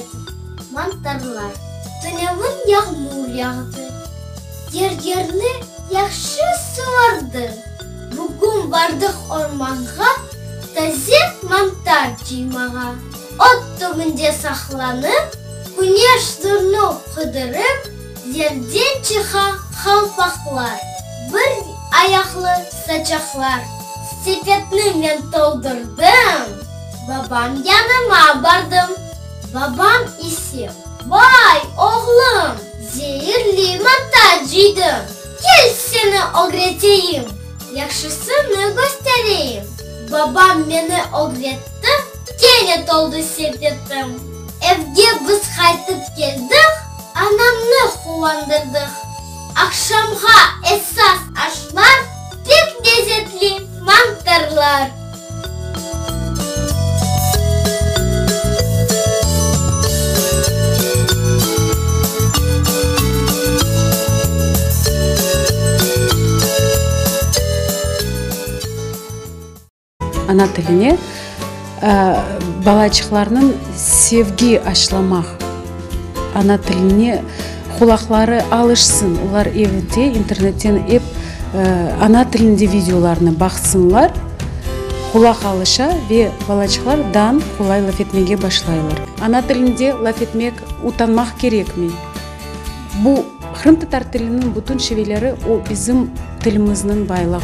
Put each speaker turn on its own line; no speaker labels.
Mambetov. Mantarlar. Tünevin yağmur yağdı. Yer-yerni yahşı suvardı. Bugün bardıq ormanğa taze mantar cıymağa. Ot tübünde saqlanıp, küneş nurnu qıdırıp, yerden çıqa qalpaqlar, bir ayaqlı saçaqlar. Sepetni men toldurdım, babam yanıma bardım. Babam ise, Vay, oğlum, zeerli mantar cıydıñ, kel seni ögreteyim, yahşısını köstereyim. Babam meni ögretti, kene toldı sepetim. Evge biz qaytıp keldik, anamnı quvandırdıq. Aqşamğa esas aşlar pek lezetli mantarlar.
Ana tiline balaçıqlarnıñ sevgi aşlamaq, ana tiline qulaqları alışsın, olar evde internetten ep ana tilinde videolarnı baqsınlar, qulaq alışa ve balaçıqlar dan qolay laf etmege başlaylar. Ana tilinde laf etmek utanmaq kerekmey. Bu qırımtatar tiliniñ bütün şiveleri o bizim tilimizniñ baylığı.